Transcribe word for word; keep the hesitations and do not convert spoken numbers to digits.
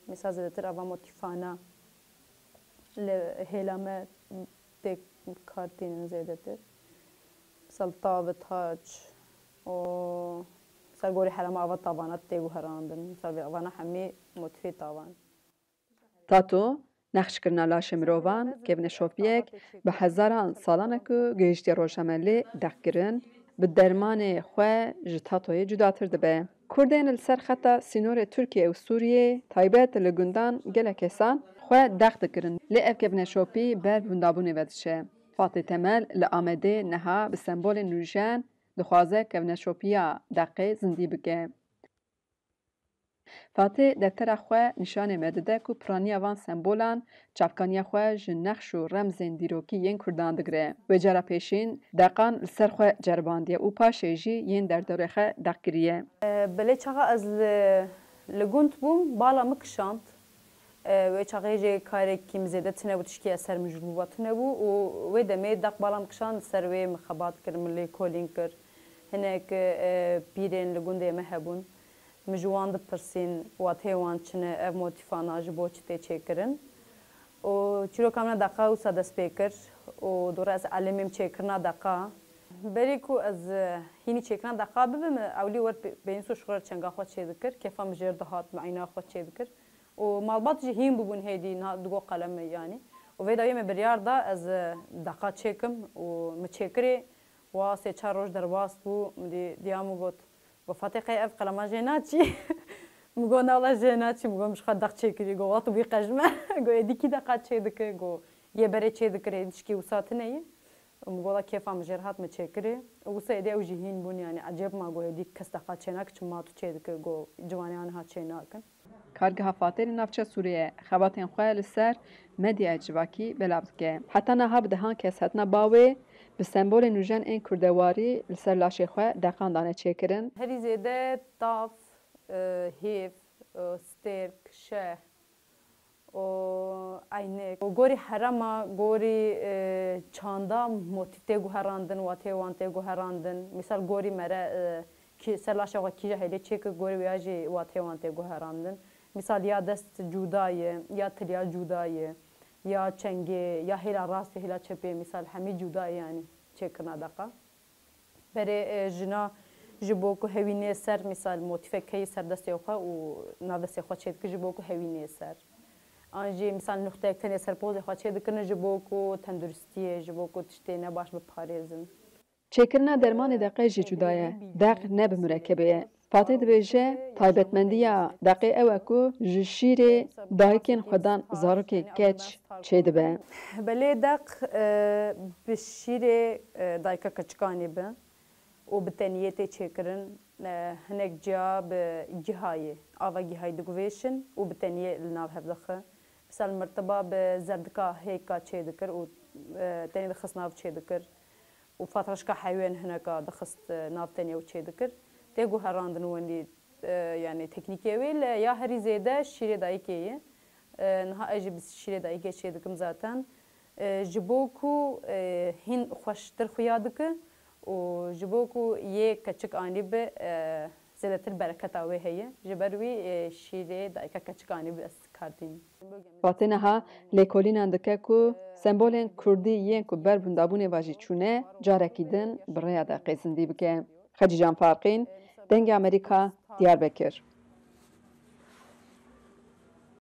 Misal zêdetir ava motîfana li hêla me tê kar tînin zêdetir. Misal tav, taç û misal gorî herema ava tavana tê guherandin. Misal vê avana hemî motîfê tavan. Tato, nexşkirina laşê mirovan, kevneşopiyek bi hezaran salan e ku gihiştiye roja me lê deqkirin, bi dermanê xwe ji tatoyê cudatir dibe. Kurdên li ser xeta sînorê Tirkiye û Sûriyê, taybet li gundan gelek kesan xwe deq dikirin, lê ev kevneşopî ber bi windabûnê ve diçe. Fatê Temel li Amedê niha bi sembolên nûjen dixwaze kevneşopiya deqê zindî bike. Fatê deftera xwe nîşanê me dide ku piraniya van sembolan çavkaniya xwe ji nexş û remzên dîrokî yên Kurdan digire. Wê cara pêşîn deqan li ser xwe ceribandiye û paşê jî yên derdorê xwe deq kiriye. Belê çaxa ez li, li gund bûm, bala min kişand. Wê çaxê jê karekî min zêde tune bû, tişkî eser min ji bo tune bû û wê demê deq bala min kişand, li ser wê min xebat kir, min lêkolîn kir. Hinek pîrên li gundê me hebûn. Min ji wan dipirsîn, wateyê wan çi ne, ev motîfana ji bo çi tê çêkirin? Û çîroka min a deqa wisa dest pê kir û dûre ez elimêm çêkirina deqa. Berî ku ez hînî çêkirina deqa bibim, ewlî wer pênûs û şixurer çenga xwe çêdikir, kêfa min jêr dihat, min eyna xwe çêdikir. Û malbat jî hîn bûbûn hêdî, niha digot qelem me yanî. Û vê dawiyê me biryar da ez deqa çêkim û min çêkirê. Wa sê çar roj derbas bû, min dî diya min got, got Fatê qey ev qelema jê naçî? Min got na wela jê naçî, min got min ji xwe deq çêkirî, got wela tu bî qejme, got êdî kî deqa çê dike, got yê berê çê dikir, êdî tişkî wisa tune ye. Min got wela kêfa min jêr hat, min çêkirê. Û wisa êdî ew jî hîn bûn, yanî ecêb ma, got êdî kes deqa çê nake, çima tu çê dike, got ciwanê aniha çê nakin. Kargeha Fatê li navça Sûriyê xebatên xwe li ser medyaya civakî belav dike. Heta niha bi dehan kes hatina ba wê bi sembolên nûjen ên kurdewarî li ser laşê xwe deqan dane çêkirin. Herî zêde tav, e, hêv, e, stêrk, şeh û eynek. Û gorî herema, gorî, e, çanda motîf tê guherandin, wateyê wan tê guherandin. Mîsal gorî mere, e, kî-, ser laşa xwe kîja hêlê çêkir, gorî wêya jî wateyê wan tê guherandin. Mîsal ya dest cuda ye, ya tiliya cuda ye, ya çengê, ya hêla rastê, hêla çepê, mîsal hemî cuda ye, yanî çêkirina deqa. Berê, e, jina ji bo ku hewî nê ser, mîsal motîfek heyî ser destê xwe û nav destê xwe çêdikir ji bo ku hewî nê ser. An jî mîsal nuxteyek tenê ser pozê xwe çêdikirin ji bo ku tenduristiyê, ji bo ku tiştê nebaş biparêzin. Çêkirina dermanê deqê jî cuda ye. Deq ne bi murekebê ye. Fatê dibêje, taybetmendiya deqê ew e ku ji şîrê dayikên xwedan zarokê keç çêdibe. Belê deq, e, bi şîrê, e, dayika keçikanê be û bi teniyê tê çêkirin. E, hinek ciya bi gihayê, ava gihayê diguvêşin û bi teniyê li nav hev dixe. Misal mirtiba bi zerdika hêka çêdikir û, e, tenê dixist nav çêdikir. û fatraşka heywen hineka dixist, e, nav tenê û çêdikir. Tê guherandin wendî, e, yanî teknîkê wê, lê ya herî zêde şîrê dayikê ye. E, niha ez jî bi şîrê dayikê çêdikim zaten. E, ji bo ku, e, hîn xweştir xuya dike û ji bo ku yê keçik anî bi, e, zêdetir bereketa wê heye. Ji ber wî, e, şîrê dayika keçik anî bi ez kar tînim. Fatê niha lêkolînan dike ku sembolên kurdî yên ku ber windabûnê ve jî çûne, carekî din bi rêya deqê zindî bike. Xecîcan Farqîn, Dengê Amerîka, Diyarbekir.